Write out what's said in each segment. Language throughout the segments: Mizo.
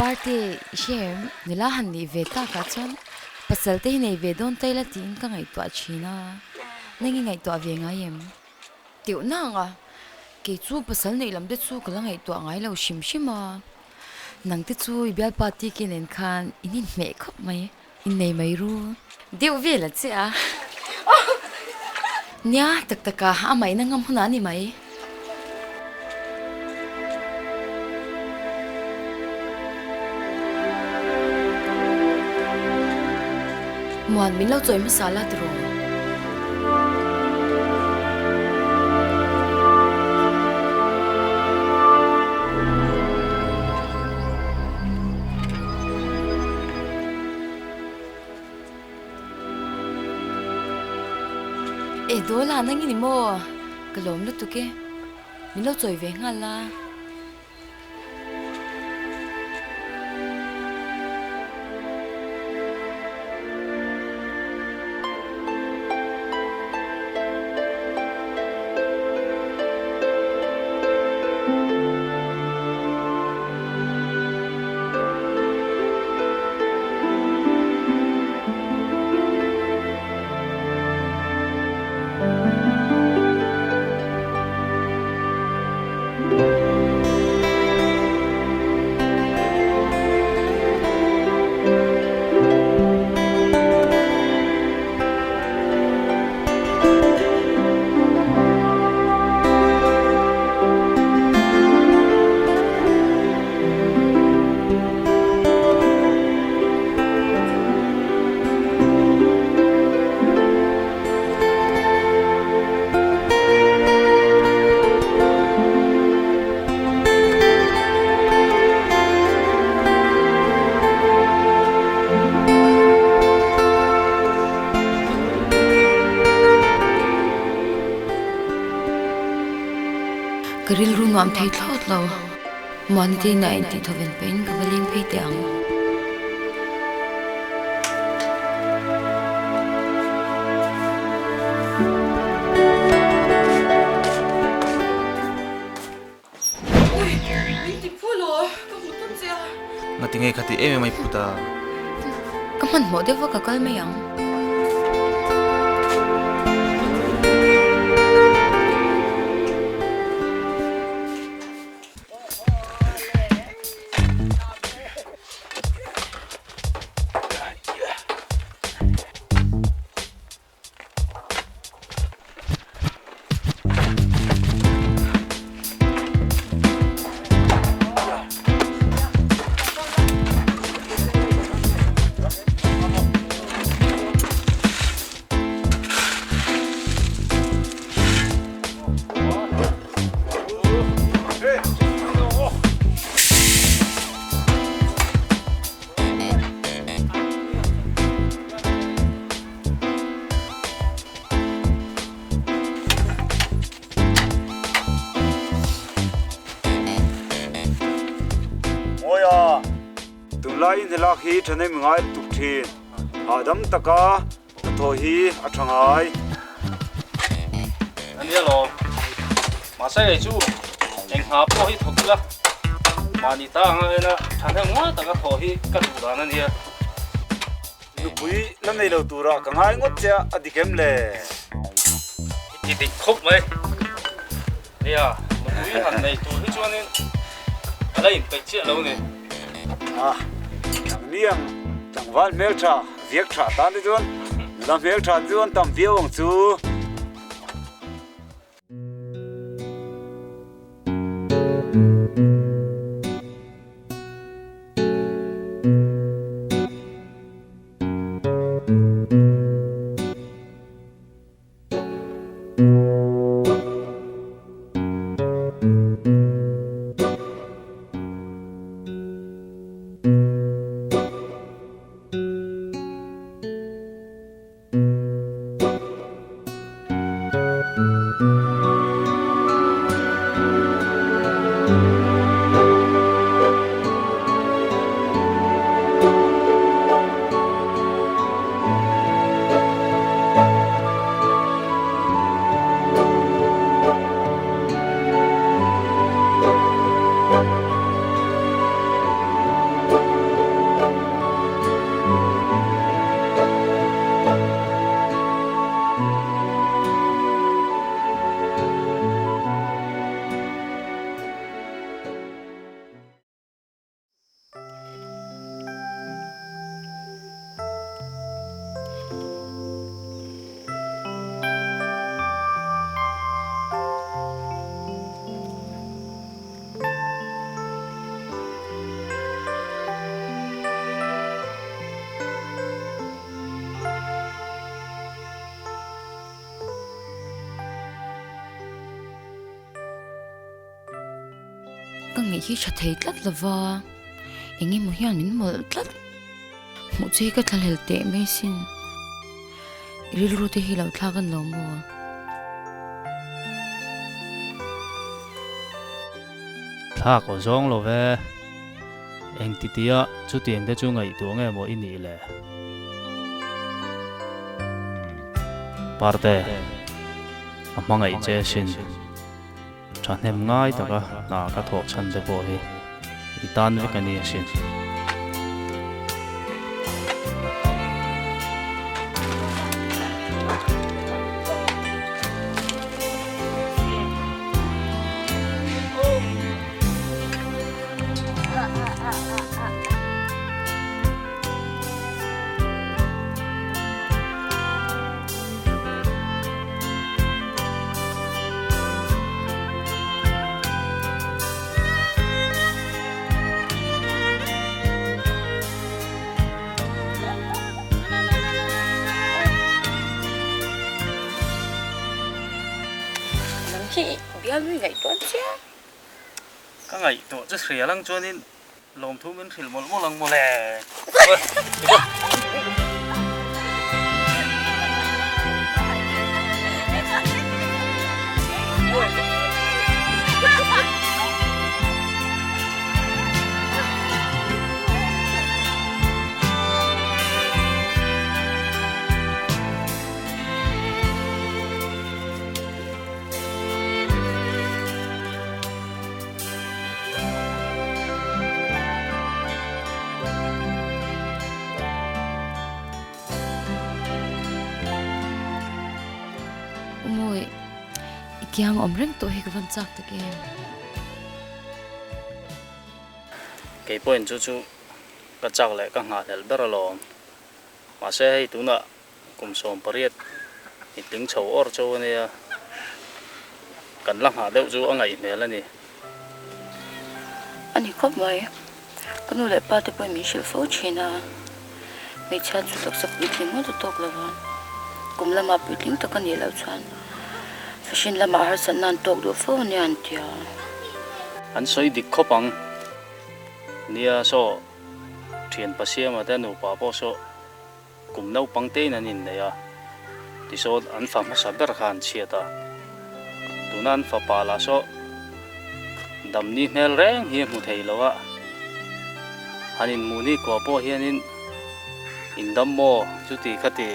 Party i hre em? Nula han nih ve takah chuan pasal te hi nei ve dawn ta ila tiin ka ngaihtuah thin a, nang i ngaihtuah ve ngai em? Teuh nang a, kei chu pasal neih lam te chu ka la ngaihtuah ngai lo hrim hrim a, nang te chu i bialpa TK nen khan in inhmeh khawp mai. Innei mai ru. Deuh vel a che a. Nia, tak tak a, a maihna ngam hunah a ni mai. Muan min lo chawi hmasa la tiraw? E Dawla nang i ni maw? Ka lawm lutuk e, min lo chawi ve nghal la. Ka rilru nuam thei thlawt lo. Muani te inah intih thawven pahin ka va leng phei teh ang. Ngatinge khati em em a i phut a? Ka hmanhmawh deuh va ka kal mai ang. Tunlaiin helak hi thahnem ngai lutuk thin. Hahdam taka hnathawh hi a tha ngai. A nia lo. Mahse kei chu eng hna pawh hi thawk ila mahni ta anga ena thahnem ngai taka thawh hi ka duh dan a nia. Nupui la nei lo turah ka ngai ngawt che a, a dik em le? I ti dik khawp mai. Nia, nupui han nei tur hi chuanin a la inpeih chiah lo ni. A, nangni ang tlangval hmeltha, viak tha tan te chuan nula hmeltha te chuan tam viau ang chu. Ka ngaih hi tha thei tlat lo va, eng emaw hian min mawlh tlat. Hmuh chu hi ka thlahlel teh mai sin. I rilru te hi lo thlak an lo maw? Thlak aw zawng lo ve. Eng ti tia chutiang te chu ngaihtuah nge maw i nih le? Parte, a hmangaih che sin. Thahnem ngai taka hna ka thawh chhan te pawh hi i tan vek a ni asin. Nang hi bialnui ngaihtuah chiah. Ka ngaihtuah chu hria lang chuanin Lawmthu min hrilh mawlh mawlh ang mawle. Umawi, i kiang awm reng tawh hi ka van chak tak em? Kei pawhin chu chu ka chak leh ka nghahhlelh ber alawm. Mahse hei tunah Kum 18 i tling chho awr cho a nia, kan la nghah deuh chu a ngaih hmel a ni. A ni khawp mai, ka nu leh pa te pawhin min hrilh fo thin a, hmeichhia chu taksa puitling ngawt a tawk lo va, kum lamah puitling tak a nih loh chuan fashion lamah harsatna an tawk duh fo a nia an ti a. An sawi dik khawp ang, nia saw thian Pasiama te nupa pawh saw Kum naupang tein an innei a, tisawn an fa hmasa ber kha an chhiat a. Tuna an fapa lah saw damni hmel reng hi a hmu thei lo a, Han inhmuh ni kuah pawh hianin indam maw chuti khati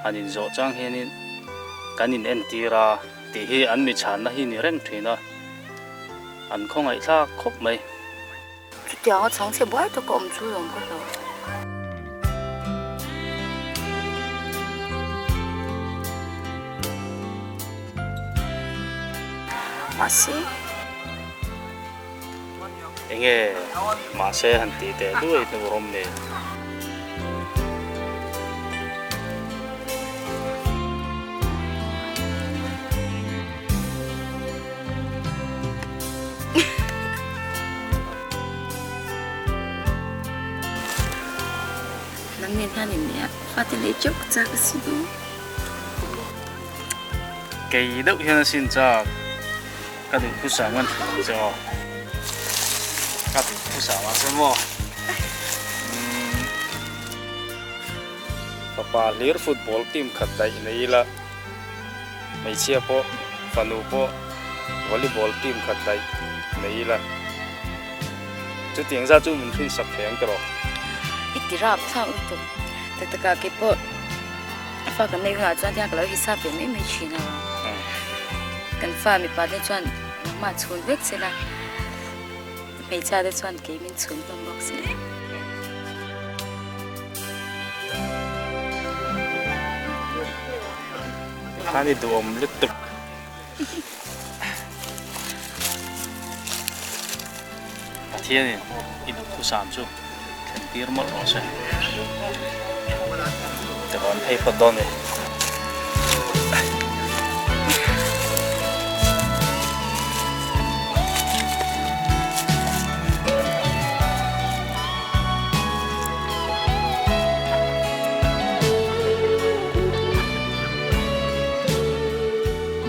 han inzawh chang hianin kan in entir a tih hi an mi chhanna hi ni reng thin a, an khawngaihthlak khawp mai. Chutianga chhangchhe buai tak a awm chu lawm ka hlauh. Mahse. Enge mahse han tih teh duai hnu rawm nen. Nang nen hian in nia fate leh chauh ka chak asin aw. Kei deuh hian asin chak ka duh phusa ngan thei ang che aw. Ka duh phusa mah se maw. Fapa hlir football team khat daih nei ila. Hmeichhia pawh, fanu pawh volleyball team khat daih nei ila. Chutiang zat chu min hrinsak thei ang tawh. I ti rap thlak lutuk. Tak takah kei pawh fa kan neih hunah chuan tiang ka lo hisap ve mai mai thin a. Kan fa mipa te chuan nangmah chhun vek se la, hmeichhia te chuan kei min chhun hlawm bawk se la. Khan i duhawm lutuk. Pathianin i duhthusam chu thlen tir mawlh rawh se. Ka rawn phei phawt dawn e.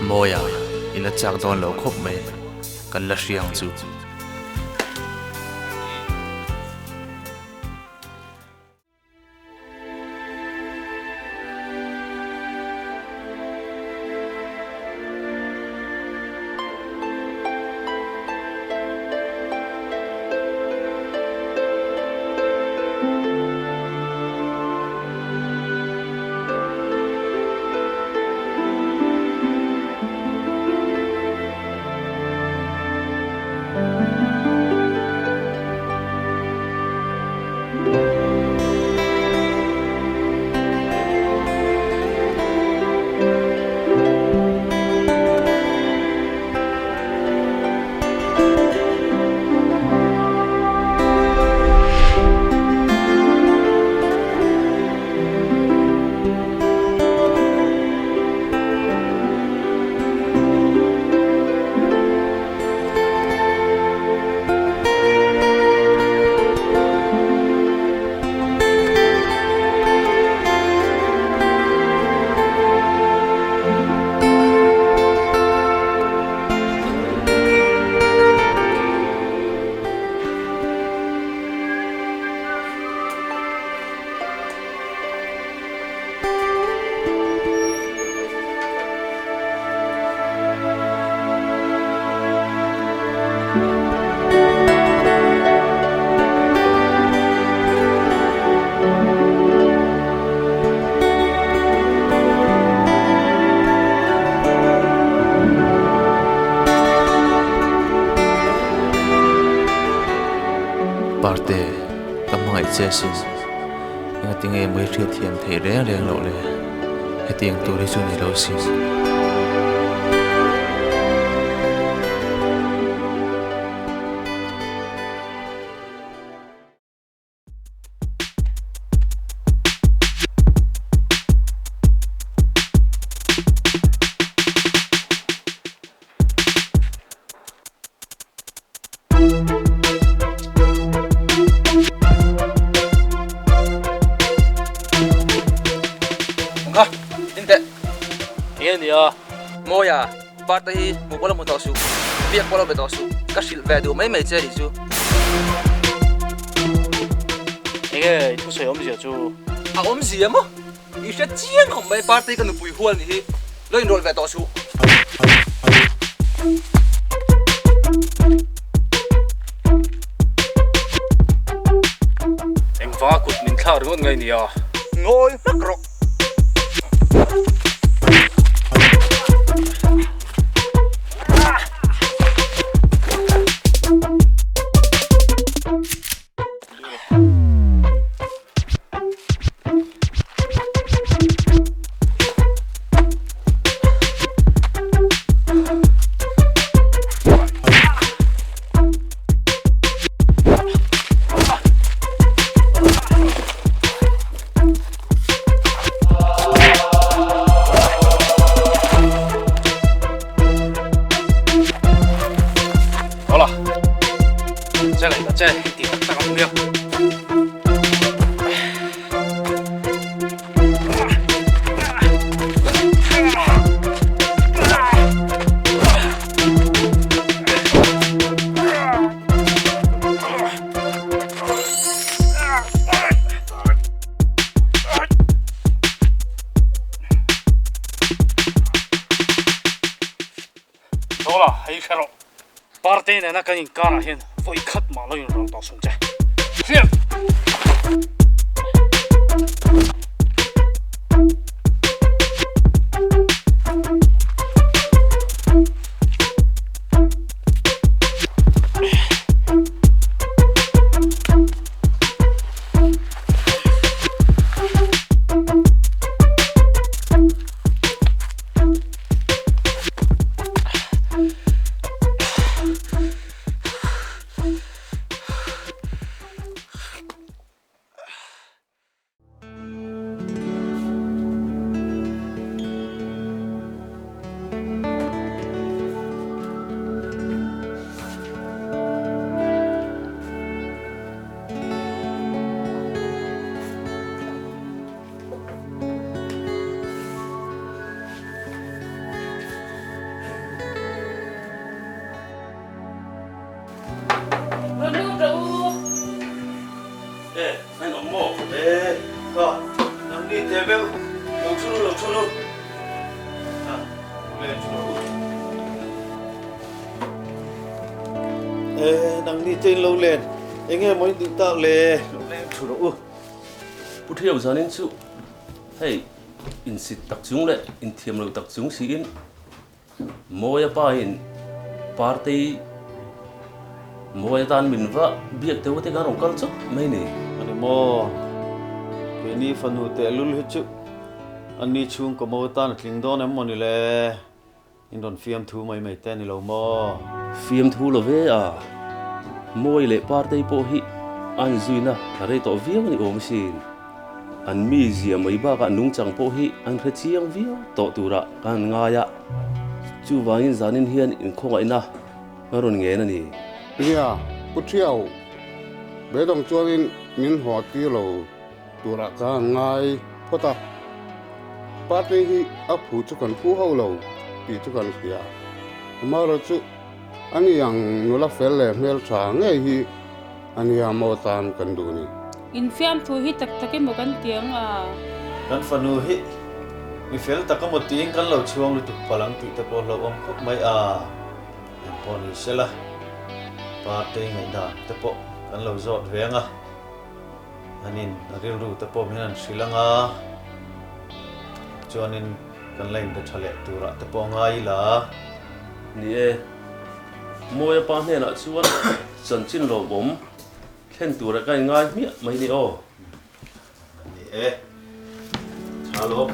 Mawia, i la chak dawn lo khawp mai, kan la hria ang chu. Parte, ka hmangaih che asin. Engati nge mawi hriat thiam theih reng reng loh le? Hetiang tur hi chu ni lo sin. Kha, ding teh. Enge nia? Mawia, Parte hi hmuh pawh lo hmu tawh suh, biak pawh lo be tawh suh, ka hrilh ve duh mai mai che nih chu. Enge i thusawi awmzia chu? A awmzia maw? I hre chiang khawp mai party ka nupui hual nih hi lo inrawlh ve tawh suh. i nia. Ngawi hmak rawh.好了，再来一个，再点大个目标。Tawla, hei hre rawh. Parte nena kan inkarah hian vawi khat mah lo inrawlh tawh sung che. Hriat! Rawn lut rawh u. E, en awm maw? E, ka, nangni te meuh, lo thu lu, lo thu lu. Ha, le thu rawh u. E, nangni te in lo len, enge maw in duh tak le, lo leng thu rawh u. Pu Thiau zanin chu hei insit tak chung leh inthiam lo tak chung siin Mawia pa in Partei Mawia tan min va biak deuh te khan rawn kal chawp mai ni. Ani maw? Keini fanu tehlul hi chu anni chhungkaw maw tan a tling dawn em maw ni le? In rawn fiamthu mai mai te a ni lo maw? Fiamthu lo ve a, Mawi leh Partei pawh hi a inzuina a rei tawh viau a ni awm asin. An mizia mai bakah nungchang pawh hi an hre chiang viau tawh turah ka han ngai a, chuvangin zanin hian inkhawngaihna ka rawn ngen a ni. Nia, Pu Thiau, beidawng chuanin min haw tir lo turah ka han ngai phawt a, Party hi a phu chu kan phu ho lo tih chu kan hria, amaherawhchu ani ang nula fel leh hmeltha ngei hi A nia maw tan kan duh ni. Infiamthu hi tak tak emaw kan ti ang a. Kan fanu hi mi fel tak emaw tiin kan lo chhuang lutuk palh ang tih te pawh hlauhawm khawp mai a. Eng pawh ni sela, Partei ngaihdan te pawh kan lo zawt ve ang a. Anin a rilru te pawh min han hrilh ang a. Chuanin kan la inbe tha leh turah te pawh ngai ila. Ni e, Mawia pa hnenah chuan chanchin lawmawm thlen tura ka inngai hmiah mai ni aw. Ni e, tha lawm.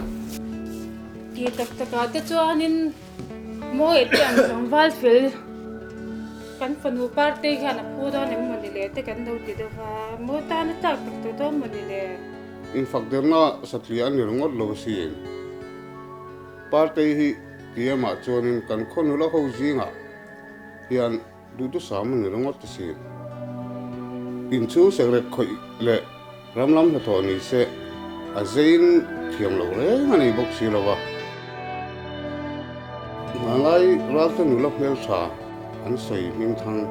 Ti tak takah te chuanin Mawia te ang tlangval fel kan fanu Partei hian a phu dawn em mawni le te kan lo ti deuh va, Mawi tan a tlak tak tawh dawn mawni le. Infak derna satliah a ni ringawt lo asin. Partei hi tiamah chuanin kan khaw nula ho zingah hian duhthusam a ni ringawt asin. Inchhung sekrek khawih leh ram lam hnathawh ni se a zeiin thiam lo reng a nei bawk si lo va. Hmanlai ralte nula hmeltha an sawi hmingthang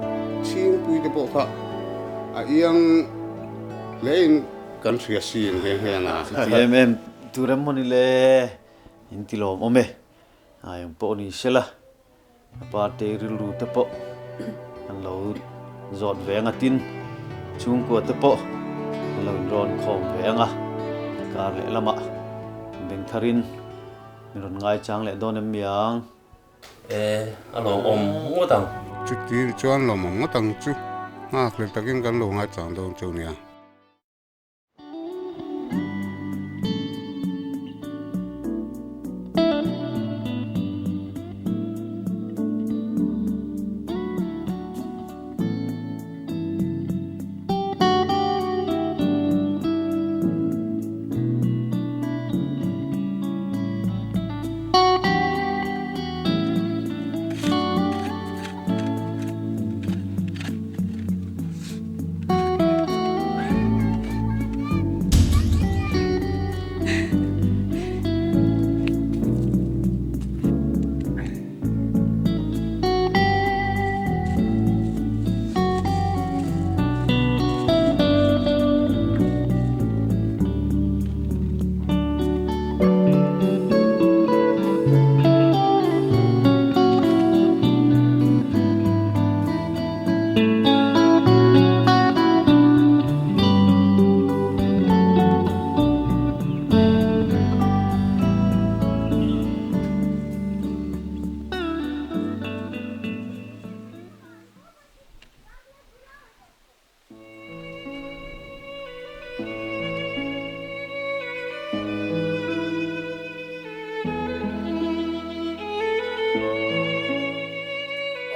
chhingpui te pawh kha a iang hlein kan hria sin nghe nghe na. Chuti em em tur em maw ni le? In ti lawm awm e, a eng pawh ni sela, a party rilru te pawh an lo zawt ve ang a, tin chhungkua te pawh an lo inrawn khawm ve ang a. Kar leh lamah beng tharin min rawn ngaichang leh dawn em miang? E, a lawmawm ngawt ang. Chuti chuan lawmawm ngawt ang chu. Nghakhlel takin kan lo ngaichang dawn chu nia.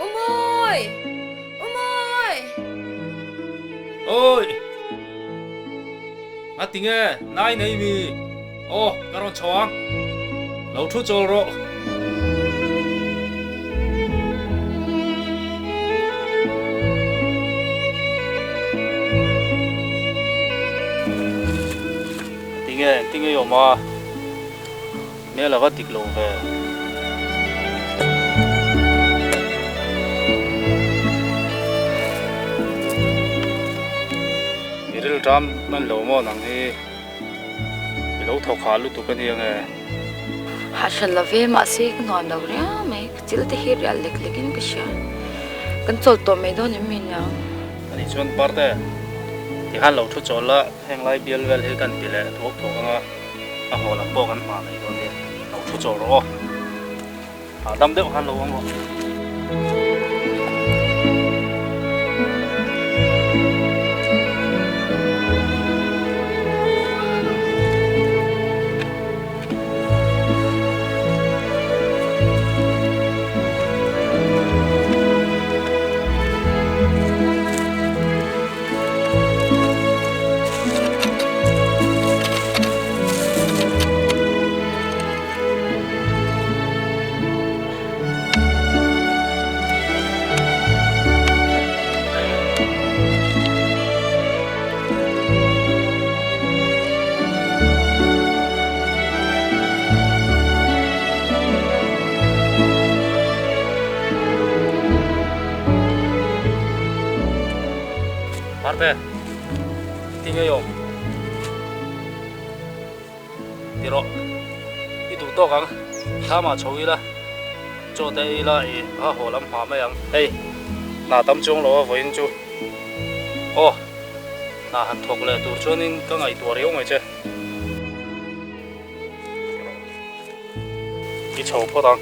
Umawi! Umawi! Oi! Nga tinge nai nei mi? Aw, ka rawn chho ang. Lo thu chawl rawh. Tinge, tinge i awm a? Hmel a va dik lo ve. I rilṭam hman lo maw nang hi? I lo thawk hah lutuk a nia nge? Hah hran lo ve, mahse ka nuam lo riau mai. Ka chil te hi rial lek lek in ka hria. Kan chawl tawh mai dawn em mi niang? Ani chuan Parte, tikhan lo thu chawl la, heng lai bial vel hi kan ti leh thuak thuak ang a, a haw lam pawh kan hma mai dawn nia. Lo thu chawl rawh aw. Hahdam deuh khan lo awm rawh. Parte, tinge i awm? Ti rawh, i duh tawk ang, thlamah chho ila, chaw te ei ila i a haw lam hma mai ang. Hei, hna tam chuang lo a vawiin chu. Aw, hna han thawk leh tur chuanin ka ngaihtuah riau mai che. Ti rawh, i chho phawt ang.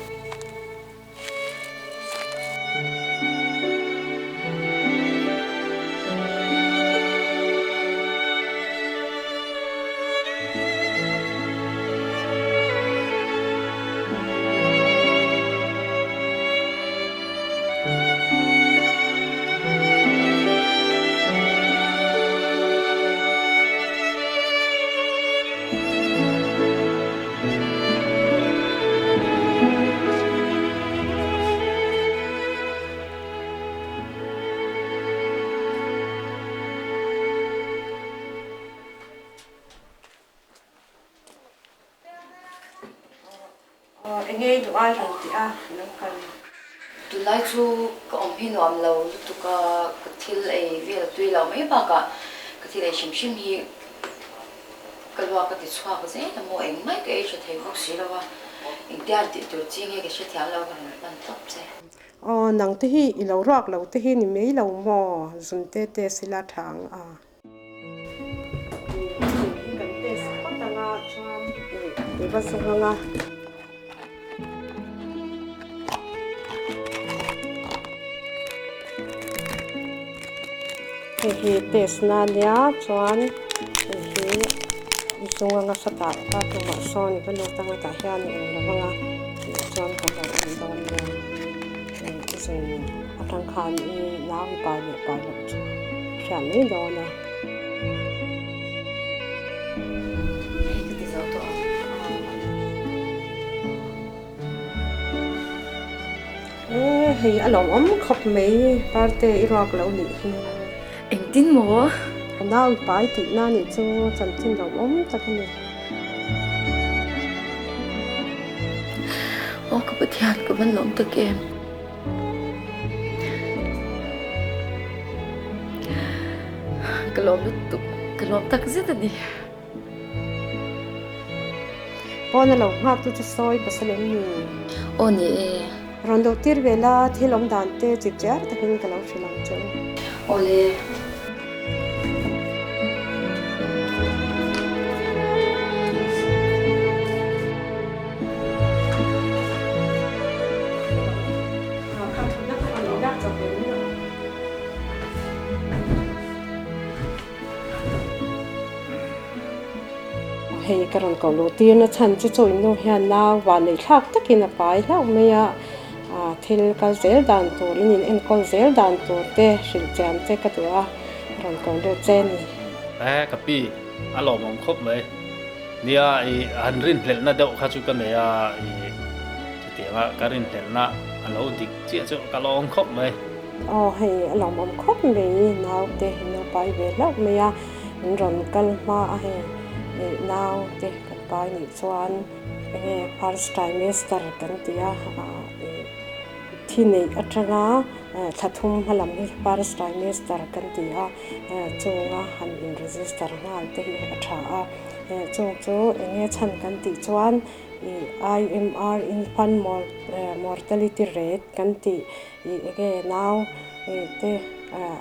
Enge i duh ai rawn tih a lo kal. Tunlai chu ka awm hi nuam lo lutuk a, ka thil ei vel tui lo mai bakah ka thil ei hrim hrim hi Ka luak ka ti chhuak zel a maw engmai ka ei tha thei bawk si lo a, engtiang tih tur chi nge ka hrethiam lo ka rawn pan tawp che. Aw nang te hi i lo ruak lo te hi ni mai lo maw zun te te sila tha ang a. Zun hi kan test phawt ang a. I va zung ang a. Hei hi test na ania chuan hei hi i zung anga sawtah bathroom ah sawn i va lut anga tah hian i eng lo vang a tih chuan kan lo en dawn nia hei i zung atang khan i nau i pai leh pai loh chu hriat mai dawn a. Hei ka ti zo tawh ang. E hei a lawmawm khawp mai Parte i ruak lo nih hi. Engtin maw? Ka nau i pai tihna nih chu chanchin lawmawm tak a ni. Aw ka Pathian ka van lawm tak em. Ka lawm lutuk, ka lawm tak zet a ni. Pawn a lo nghak tu chu sawi pasal em ni? Aw ni e. Rawn duh tir ve la, thil awm dan te chip chiar takin ka lo hrilh ang che u. Aw le. Hei ka rawn ko luh tir na chhan chu chu innu hian nau van neih thlak takin a pai hlauh mai a, thil kal zel dan tur in in enkawl zel dan tur te hrilh chian che ka duh a, rawn ko lut che a ni. E ka pi, a lawmawm khawp mai. Nia i han rinhlelhna deuh kha chu ka nei a, i chutianga ka rinhlelhna a lo dik chiah chu ka lawm khawp mai. Aw hei a lawmawm khawp mai naute in a pai ve hlauh mai a, in rawn kal hma a hei naute kan pai nih chuan enge first trimester kan ti a, thi neih atanga thla thum hma lam hi first trimester kan ti a, chunga han in register nghal te hi a tha a, chung chu enge chhan kan tih chuan IMR infant mortality rate kan tih Ih enge nau te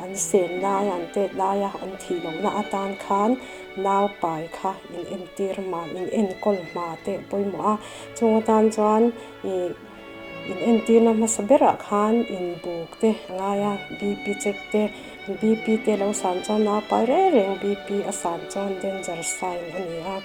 an sen lai an tet lai a an thih lohna atan khan nau pai kha in entir mah in enkawl hma teh pawimawh a, chung atan chuan ih in entirna hmasa berah khan in buk te a ngai a BP check te BP te lo san chuan nau pai reng reng BP a san chuan danger sign a ni a,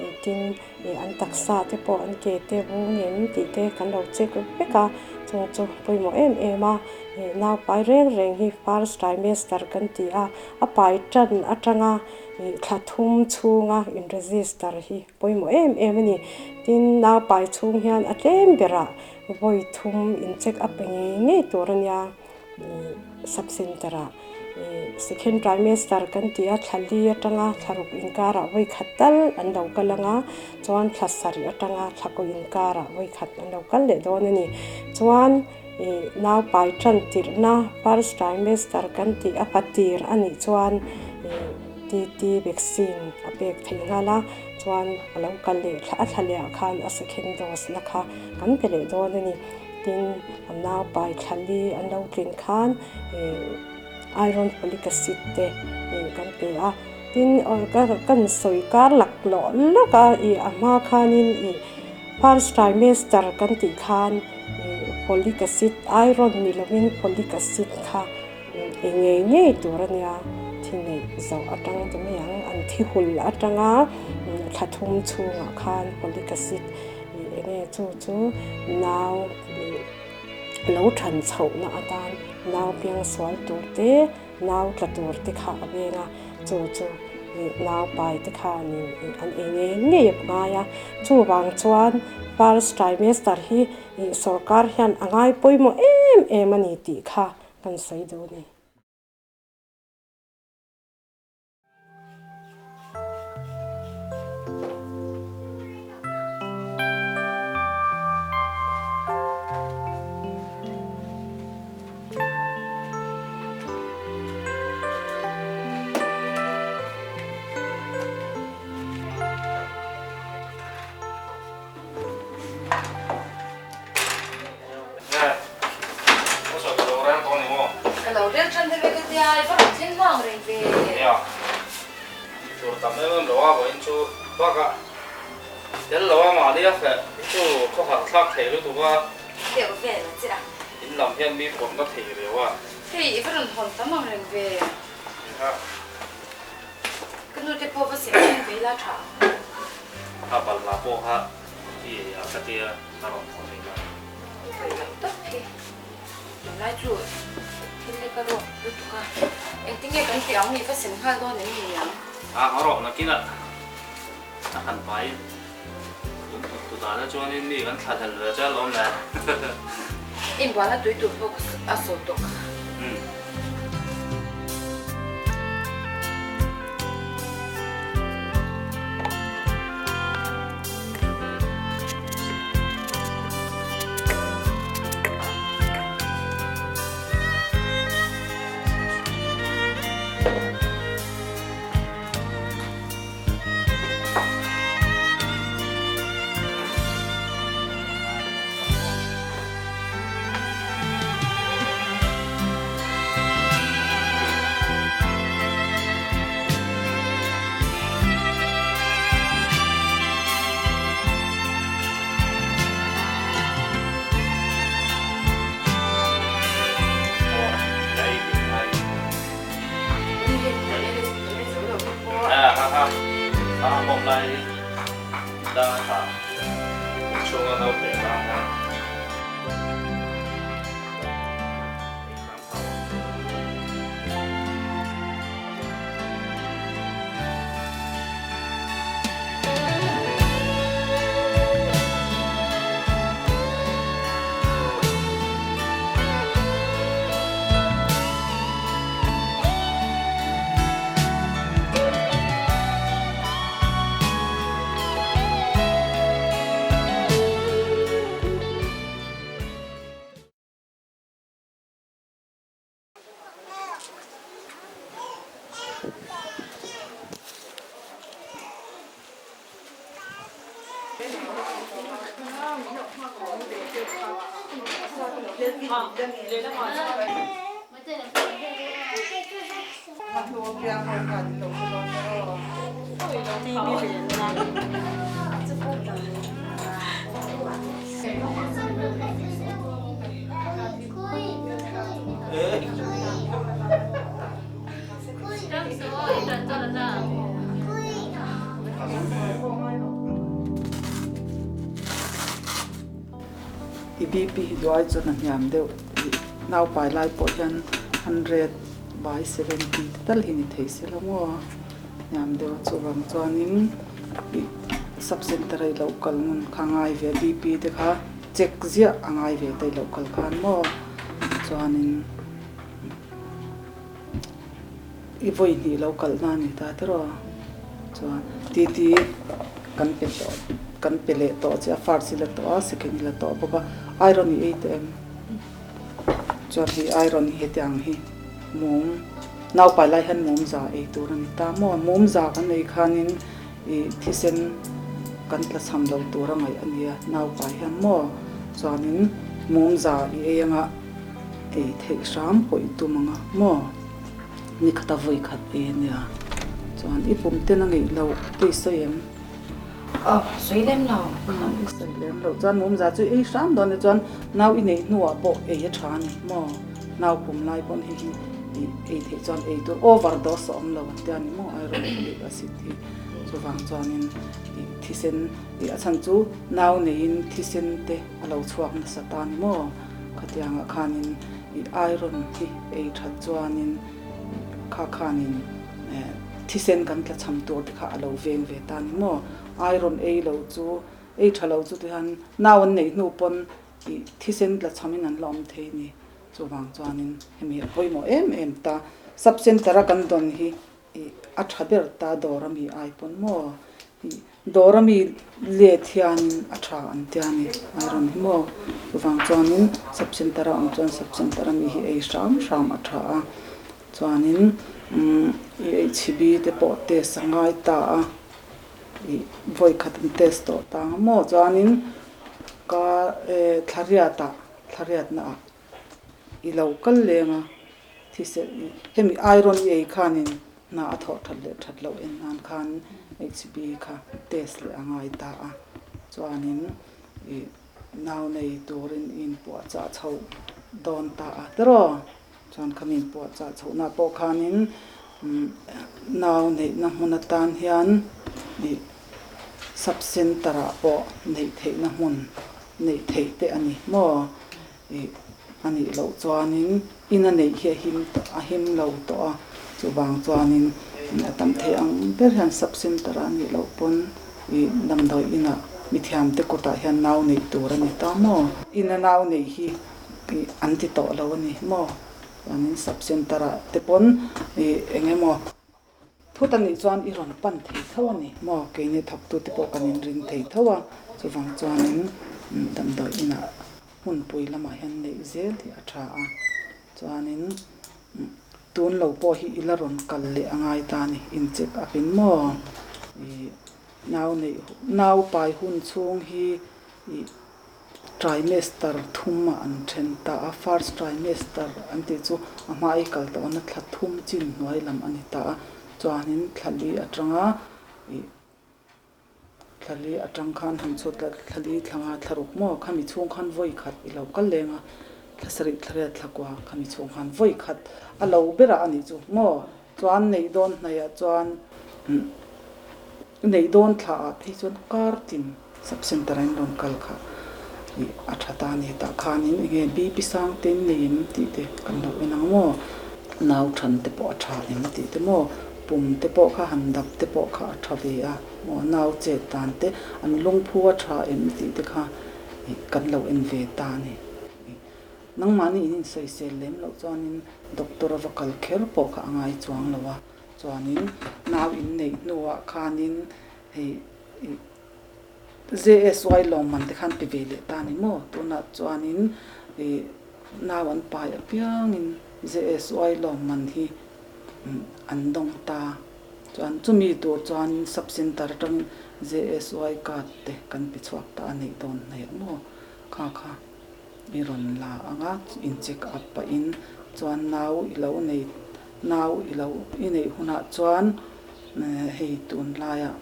ih tin. Ih an taksa te pawh an ke te vung em tih te kan lo check vek a, chung chu pawimawh em em a, ih nau pai reng reng hi first trimester kan ti a, a pai tan atanga ih thla thum chhunga in register hi pawimawh em em a ni. Tin, nau pai chhung hian a tlem berah vawi thum in check up ngei ngei tur a nia. Sub center ah second trimester kan tih a thla li atanga thla ruk inkarah vawi khat tal an lo kal ang a, chuan thla sarih atanga thla kaw inkarah vawi khat an lo kal leh dawn a ni. Chuan ih nau pai tan tirhna first trimester kan tih a patir a nih chuan ih TT vaccine a pek theih nghal a, chuan a lo kal leh a thla leh ah khan a second dose na kha kan pe leh dawn a ni. Tin, a nau pai thlali an lo tlin khan iron folic acid te kan pe a. Tin, kan sawi kar lak lawh lawk a, ih a hma khanin ih first trimester kan tih khan folic acid, iron ni lovin folic acid kha ei ngei ngei tur a nia. Thi neih zoh atang ti mai ang, an thi hul atanga thla thum chhungah khan folic acid Ih enge chu chu nau ih lo than chhohna atan nau piang sual tur te, nau tla tur te kha a veng a, chu chu ih nau pai te khanin ih an ei ngei ngei a ngai a. Chuvang chuan first trimester hi ih sorkar hian a ngai pawimawh em em a ni tih kha kan sawi duh a ni. Ka lo rel tan ve ve ka tia, i va rawn thleng vang reng ve. Nia, tur tam em em lo a vawiin chu bakah Tel lo a mahni a feh hi chu khawhar thlak thei lutuk a. Deuh vel a che a. In lam hian mi pawrhna thei riau a. Hei i va rawn hawn tam ang reng ve. Nia. Ka nu te pawh va sem thleng ve ila tha ang. Kha balhla pawh kha i ei a ka tia ka rawn hawn ei la. Sawi loh tak hi. Tunlai chu thil hi ka rawk lutuk a. Engtinge kan tih ang i va sem nghal dawn em ni ang? A haw rawh nakinah. A han pai tu dana chuanin mi kan thla hlel ve che alawm le. Inbualna tui tur pawh a sawi tawh kha. I BP hi duai chuan a hniam deuh nau pai lai pawh hian 100 by 70 te tal hi ni thei se lo maw hniam deuh a chuvang chuanin ih sub center a i lo kal ngun kha a ngai ve a BP te kha check ziah a ngai ve ta i lo kal khan maw chuanin i vawi hnih lo kalhna a ni ta tiraw chuan titi kan pe tawh kan pe leh tawh che a first i la tawh a second i la tawh bawk a iron i ei teh em chuan hei iron hi heti ang hi mum naupai lai hian mum za ei tur a ni ta maw mum za kan ei khanin ih thisen kan tla cham lo tur a ngaih a nia naupai hian maw chuanin mum za i ei anga Ei theih hram pawh i tum ang a maw? Ni khata vawi khat ei a nia. Chuan i pum ten a ngeih loh te i sawi em? Aw, sawi lem lo. I sawi lem loh chuan mumza chu ei hram dawn e chuan nau i neih hnuah pawh ei a tha a ni maw? Nau pum lai pawn hei hi i ei theih chuan ei tur overdose a awm lo an tia ni maw? Iron folic acid hi chuvang chuanin i thisen i a chhan chu nau neiin thisen te a lo chhuak nasa ta ni maw? Khatiangah khanin i iron hi ei that chuanin kha khanin thisen kan tla cham tur te kha a lo veng ve ta ni maw? Iron ei lo chu, ei tha lo chu tihian nau an neih hnu pawn i thisen tla chamin an la awm thei ni. Chuvang chuanin hemi a pawimawh em em ta. Sub center a kan dawn hi i a tha ber ta dawr ami ai pawn maw i dawr ami let hianin a tha an tia ni iron hi maw chuvang chuanin sub center a awm chuan sub center ami hi ei hram hram a tha a chuanin umm i HB te pawh test a ngai ta a i vawi khat an test tawh ta ang maw chuanin ka thlariat ah thlariat na ah i lo kal leng a Thisen hemi iron i ei khanin hna a thawh that leh that loh en nan khan HB kha test leh a ngai ta a. Chuanin i nau nei turin i inpuahchah chhoh dawn ta a tiraw? Chuan khami inpuahchah chhohna pawh khanin nau neihna hmun atan hian i sub centre ah pawh neih theihna hmun neih theih te a ni maw? I a nih loh chuanin ina neih hi a him a him lo tawh a, chuvang chuanin a tam thei ang ber hian sub centre a nih loh pawn i damdawi inah mithiamte kutah hian nau neih tur a ni ta maw? Ina nau neih hi i an ti tawh lo a ni maw? Chuanin sub centre ah te pawn i eng emaw Thut a nih chuan i rawn pan thei tho a ni maw? Keini thawktute pawh kan inring thei tho a, chuvang chuanin damdawi inah hmunpui lamah hian neih zel hi a tha a, chuanin tun lo pawh hi i la rawn kal leh a ngai ta a ni, in check up in maw? I nau neih nau pai hun chhung hi i. Trimester thum ah an then ta a, first trimester an tih chu a hma i kal tawh na thla thum chin hnuai lam a ni ta a, chuanin thla li atanga ih thla li atang khan han chhut la, thla li thla nga thla ruk maw khami chhung khan vawi khat i lo kal leng a, thla sarih thla riat thla kua khami chhung khan vawi khat a lo berah a nih chu maw chuan neih dawn hnaihah chuan neih dawn thla ah phei chuan kar tin. Sub Centre a in rawn kal kha ih a tha ta a ni tah khanin eng nge BP sang te in nei em tih te kan lo en ang maw, nau than te pawh a tha em tih te maw, pum te pawh kha han dap te pawh kha a tha ve a maw, nau chet dan te an lungphu a tha em tih te kha ih kan lo en ve ta a ni. Nangmahni in insawisel lem loh chuanin doctor a va kal kher pawh kha a ngai chuang lo a, chuanin nau in neih hnuah khanin hei ih. JSY lawmman te khan pe ve leh ta ni maw? Tunah chuanin ih nau an pai apiangin JSY lawmman hi an dawng ta. Chuan chumi tur chuanin sub centre atangin JSY card te kan pe chhuak ta a neih dawn hnaih maw? Kha kha i rawn la ang a, in check up pahin chuan nau i lo nei nau i lo i neih hunah chuan hei tunlaiah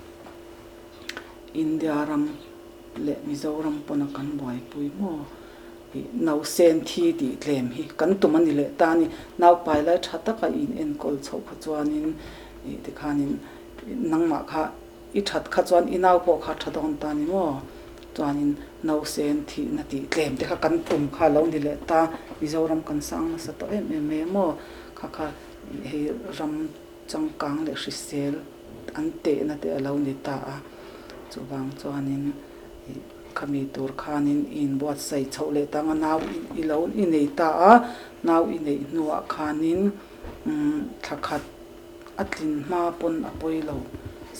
India ram leh Mizoram pawna kan buaipui maw ih nausen thi tih tlem hi kan tum a ni leh ta a ni. Naupai lai tha taka i in enkawl chhoh kha chuanin ih tikhanin nangmah kha i that kha chuan i nau pawh kha tha dawn ta a ni maw? Chuanin nausen thihna tih tlem te kha kan tum kha a lo ni leh ta. Mizoram kan sang nasa tawh em em mai a maw? Kha kha hei ram changkang leh hrisel an tehna te a lo ni ta a, chuvang chuanin ih khami tur khanin i inbuatsaih chhoh leh tang a, nau i lo i nei ta a, nau i neih hnuah khanin umm thla khat a tlin hma pawn a pawi lo,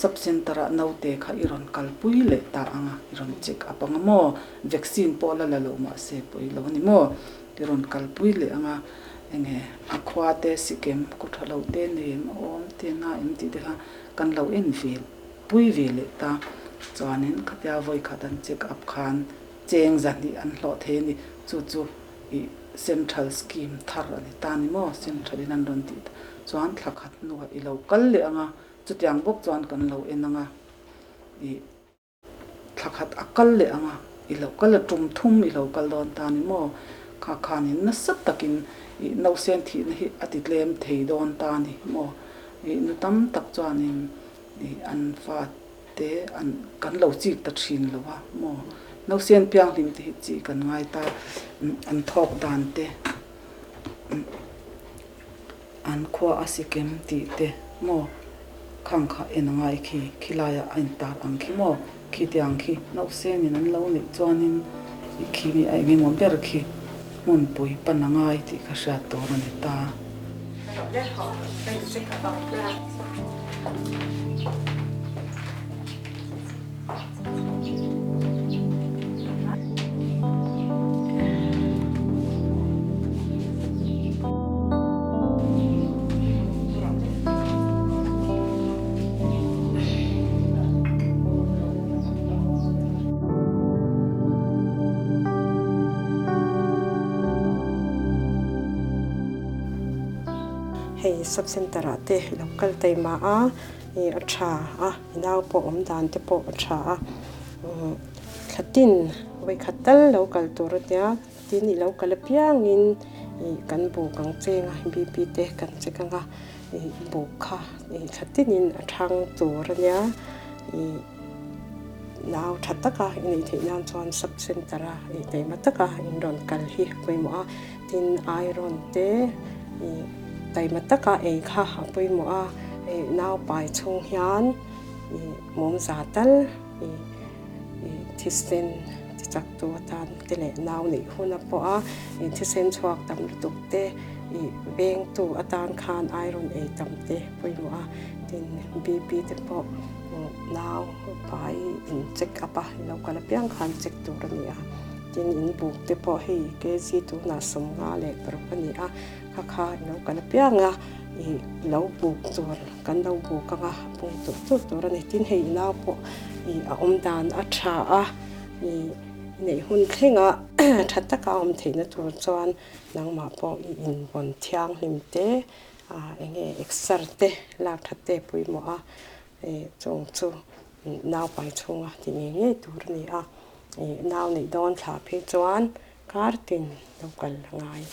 sub centre ah naute kha i rawn kalpui leh ta ang a, i rawn check up ang a maw, vaccine pawh la la lo mahse pawi lo a ni maw, i rawn kalpui leh ang a. Enge a khua te sikem kaw tha lo te nei em awm te na em tih te kha kan lo en ve pui ve leh ta. Chuanin khatia vawi khat an check up khan cheng zahnih an hlawh thei a ni. Chu chu ih central scheme thar a ni ta ni maw? Central in an rawn tih ta. Chuan thla khat hnuah i lo kal leh ang a, chutiang bawk chuan kan lo en ang a ih. Thla khat a kal leh ang a, i lo kal a tum thum i lo kal dawn ta ni maw? Kha khanin nasa takin i nausen thihna hi a ti tlem thei dawn ta ni maw? I nu tam tak chuanin i an fa te an kan lo chik ta thin lo a maw? Nausen pianghlim te hi chi kan ngai ta, an thawk dan te, An khua a sikem tih te maw khang kha en a ngai khi, khilaiah a intar ang khi maw, khitiang khi nausenin an lo neih chuanin i khi mi a engemaw ber khi hmunpui pan a ngai tih kha hriat tur a ni ta. Hei sub center ah te lo kal taima a. Ih a tha a, i nau pawh awm dan te pawh a tha a, umm Thlatin vawikhat tal lo kal tur a tia, tin i lo kal apiangin ih kan buk ang cheng a, BP te kan check ang a, ih buk kha ih thlatinin a thang tur a nia, ih nau tha taka i neih theih nan chuan sub center a ih taima taka in rawn kal hi a pawimawh a, tin iron te ih taima taka ei kha a pawimawh a, ih nau pai chhung hian ih mawmza tal ih. Thisen ti chak tu atan te leh nau neih hun a pawh a, thisen chhuak tam lutuk te ih veng tu atan khan iron ei tam te pawimawh a, tin BP te pawh nau pai in check up a lo kal apiang khan check tur a ni a, tin in buk te pawh hei kg tunah 56 a ni a, kha kha lo kal apiang a ih lo buk tur kan lo buk anga a pung tur tur tur a ni tin hei nau pawh ih a awm dan a tha a ih neih hun thlenga tha taka a awm theihna tur chuan nangmah pawh i invawn thianghlim te ah eng nge exer te lak that te pawimawh a ih chung chu nau pai chhunga ti ngei ngei tur a ni a ih nau neih dawn thla phei chuan kar tin lo kal a ngai.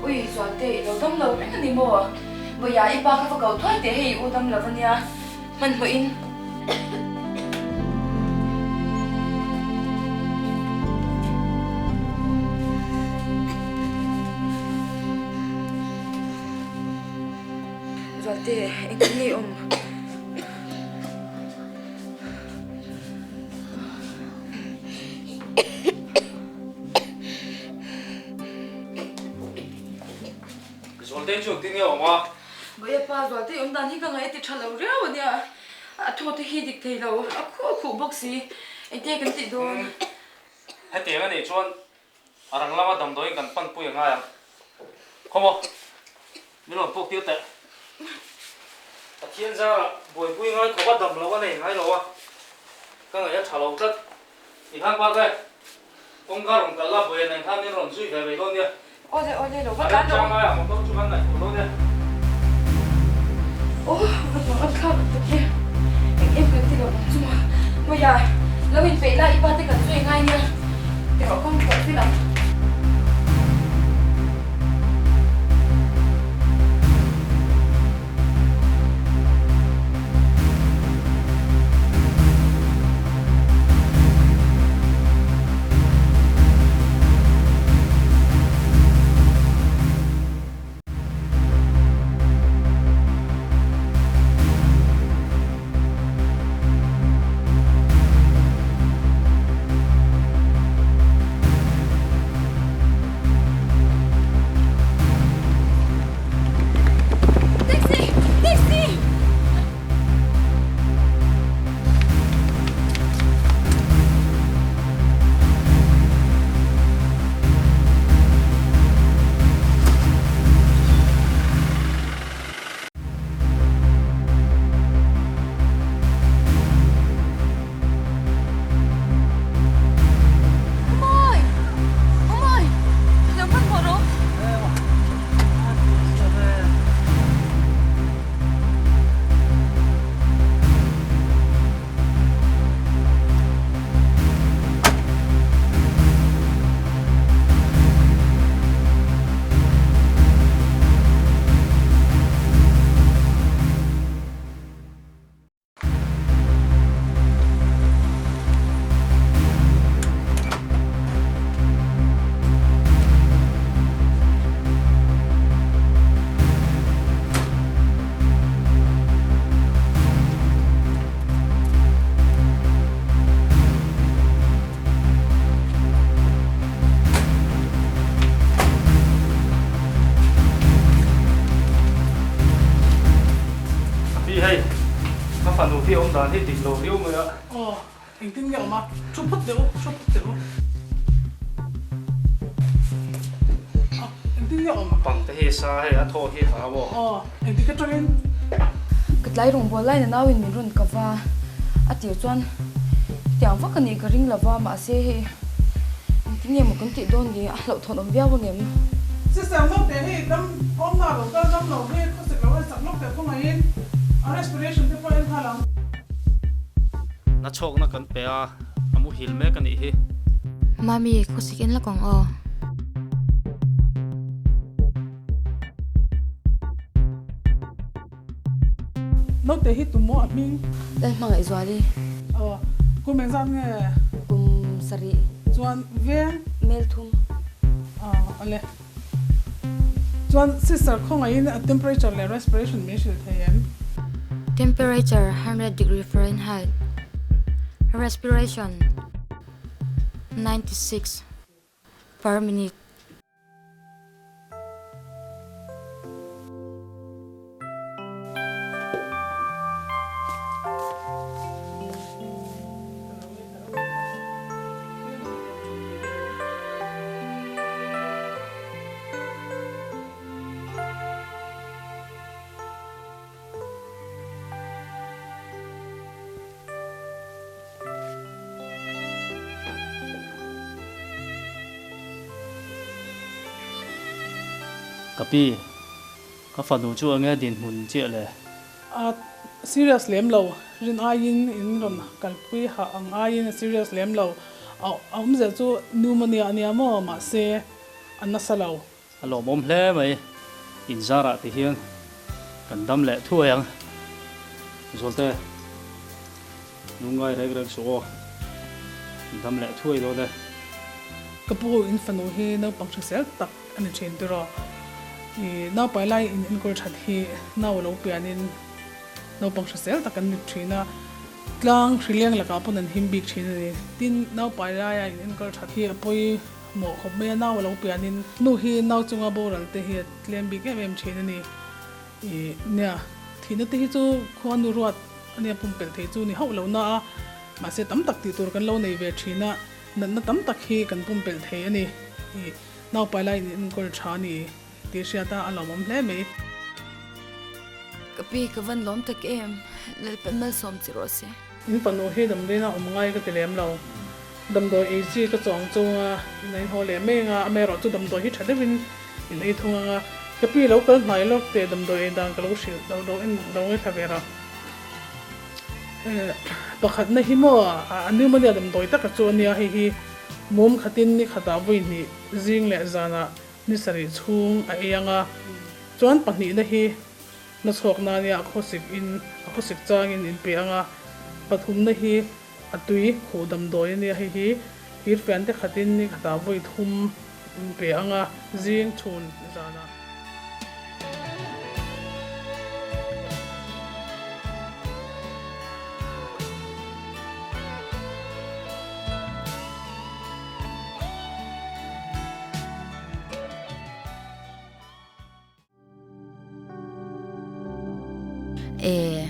Ui Zualte i lo dam lo reng a ni maw? Vawiah i pa kha va ko thuai teh hei i u dam lo a nia hmanhmawh in. Zualte engtin nge i awm? Zualtei chu engtin nge awm a? Bawiha pa Zualtei awm dan hi ka ngaih a ti tha lo riau a nia. A thaw te hi dik thei lo, a khuh a khuh bawk si. Engtin nge kan tih dawn? Hetiang a nih chuan a rang lama damdawiin kan pan pui a ngai ang. Khawmaw, min rawn puk tir teh. Pathian zarah buaipui ngai khawp a dam lo a nei ngai lo a, ka ngaih a tha lo tlat. I khan pa te, kawngka rawn kal la, buai nen khan min rawn zui ve mai dawn nia. Awle awle lo va tlan lo. A remchang laiah motor chu kan ngaihtuah dawn nia. Aw, va hnawh an thlak ang tak e. Eng em kan ti lo ang chu ma. Mawia, lo inpeih la i pa te kan zui ngai nia. Erawh kawng tawh fel ang. Ka fanu hi awm dan hi dik lo viau mai a. Aw, engtin nge awm a? Thu phawt teh u, thu phawt teh u. A, engtin nge awm? A pang te hi sa hei a thaw hi ha maw? Aw, engtik atangin? Ka tlai rawngbawl laiin a nauin min rawn kava a tir chuan tiang vak a nih ka ring lova mahse hei engtin nge maw kan tih dawn ni a hlauhthawn awm viau angem? Sister naute hei dam awmna lo kal dam lo hi khawsik lo en sak lawk teh khawngaihin a respiration te pawh en nghal ang. Na chhawkna kan pe a, a muhil mek a nih hi. Mami, khawsik en lawk ang aw. Naute hi tum maw a hming? Lal hmangaih zuali. Aw, kum engzat nge? Kum sarih. Chuan veng? Mel thum. Aw, ale. Chuan sister khawngaihin a temperature leh respiration min hrilh thei em? Temperature 100 degree Fahrenheit, respiration 96 per minute. Ka pi, ka fanu chu enge dinhmun chiah le? A serious lem lo, rin aiin in rawn kalpui hah ang aiin a serious lem lo. A awmzia chu pneumonia a nia maw, mahse a nasa lo. A lawmawm hle mai, inzarah ti hian kan dam leh thuai ang. Zualte, lungngai reng reng suh aw, in dam leh thuai dawn e. Ka pu in fanu hi naupang hrisel tak a ni thin tiraw? I naupai lai in enkawl that hi nau a lo pianin naupang hrisel tak an ni thin a, tlang hrileng lakah pawn an him bik thin a ni. Tin, naupai laia in enkawl that hi a pawi. Mawh khawp mai a, nau a lo pianin nu hi nau chunga boral te hi a tlem bik em em thin a ni. Ih nia, thihna te hi chu khua nu ruat a nia pumpelh thei chu ni hauh lo na a, mahse tam tak tih tur kan lo nei ve thin a, natna tam tak hi kan pumpelh thei a ni. Ih naupai laiin in enkawl tha a ni tih hriat a, a lawmawm hle mai. Ka pi ka van lawm tak em, Lalpan malsawm chi rawh se. In fanu hi damdawiin a awm ngai ka ti lem lo. Damdawi ei chi ka chuang chung a, in a inhaw leh mai anga, amaherawh chu damdawi hi tha deuhin in ei thung anga, ka pi lo kal hnai lawk teh damdawi ei dan ka lo hrilh lo lo en lo ngaithla ve ra. Pakhatna hi maw a pneumonia damdawi taka chu ania, hei hi mum khatin ni khatah vawi hnih zing leh zanah ni sarih chhung a ei anga, chuan pahnihna hi na chhuak na ania a khawsik in a khawsik changin in pe anga, pathumna hi A tui khuh damdawi a nia hei hi thirfian te khatin ni khatah vawi thum in pe ang a, zing chhun zanah. E,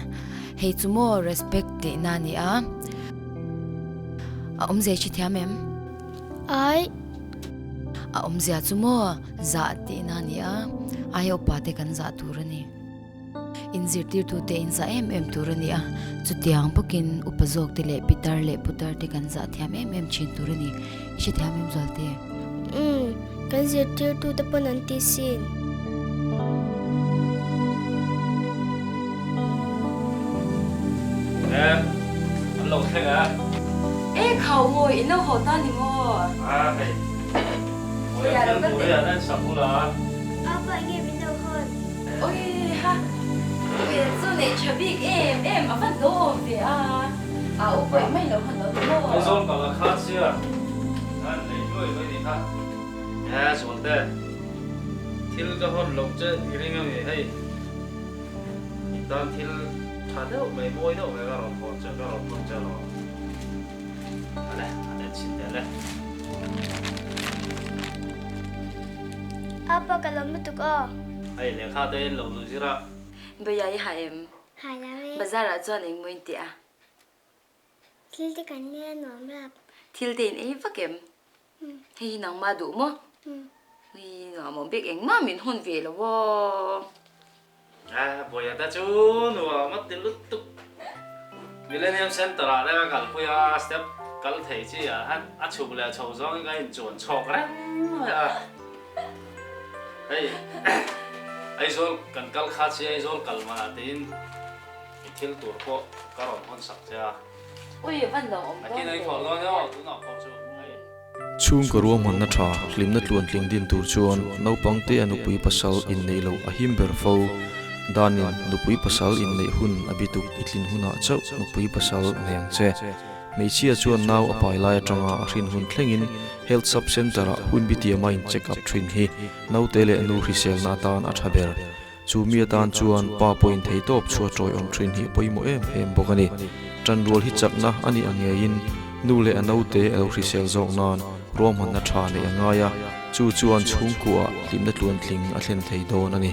hei chu maw respect tihna a ni a, a awmzia i hrethiam em? Ai. A awmzia chu maw zah tihna a ni a, aia upa te kan zah tur a ni. Inzirtirtute in zah em em tur a ni a, chutiang bawkin upa zawk te leh pitar leh putar te kan zah thiam em em thin tur a ni. I hrethiam em Zualte? Umm, kan zirtirtute pawn an ti sin. E, an lo thleng e. E khau maw, in lo haw ta ni maw? A hei, Mawi a thil tur hian an sak ula. Apa enge min lo hawn? Oi ha, ui chu nei tha bik em em a va lawm ve a, a u pawih mai lo han lo ni maw? Aizawl kal a khat sia, an nei hluai mai ni kha. He Zualte, thil ka hawn loh che i ring ami hei, i tan thil tha deuh mai mawi deuh mai ka rawn hawn che ka rawn hawn che alawm. Ale, an en chhin teh le. Apa ka lawm lutuk aw. Hei lehkha te in lo zir a. Bawia i ha em? Ha lo e. Bazar ah chuan eng maw in tih a? Thil te kan lei a nuam rap. Thil te in ei vak em? Hei hi nangmah duh maw? Ui nuam awm bik engmah min hawn ve lo aw. A Bawiha te chu nuam a ti lutuk. Millennium Centre ah te ka kalpui a, step kal thei chi ah hian a chhuk leh a chho zawngin ka inchuan chhawk reng mai a. Hei Aizawl kan kal kha chi Aizawl kal manah tiin i thil tur pawh ka rawn hawn sak che a. Ui van lo awm dawn ve. Chhungkaw ruahmanna tha hlimna tluantling din tur chuan naupang te a nupui pasal inneih loh a him ber fo. Danin nupui pasal inneih hun a bituk i tlin hunah chauh nupui pasal nei ang che. Hmeichhia chuan nau a pai lai atanga a hrin hun thlengin Health Sub Centre ah hun bitiama in check up thin hi naute leh nu hriselna atan a tha ber. Chu mi atan chuan pa pawhin theitawp chhuah tawiawm thin hi a pawimawh em em bawk a ni. Tanrual hi chakna a nih ang ngeiin nu leh a naute a lo hrisel zawk nan ruahmanna tha neih a ngai a, chu chuan chhungkuaah hlimna tluantling a thlen thei dawn a ni.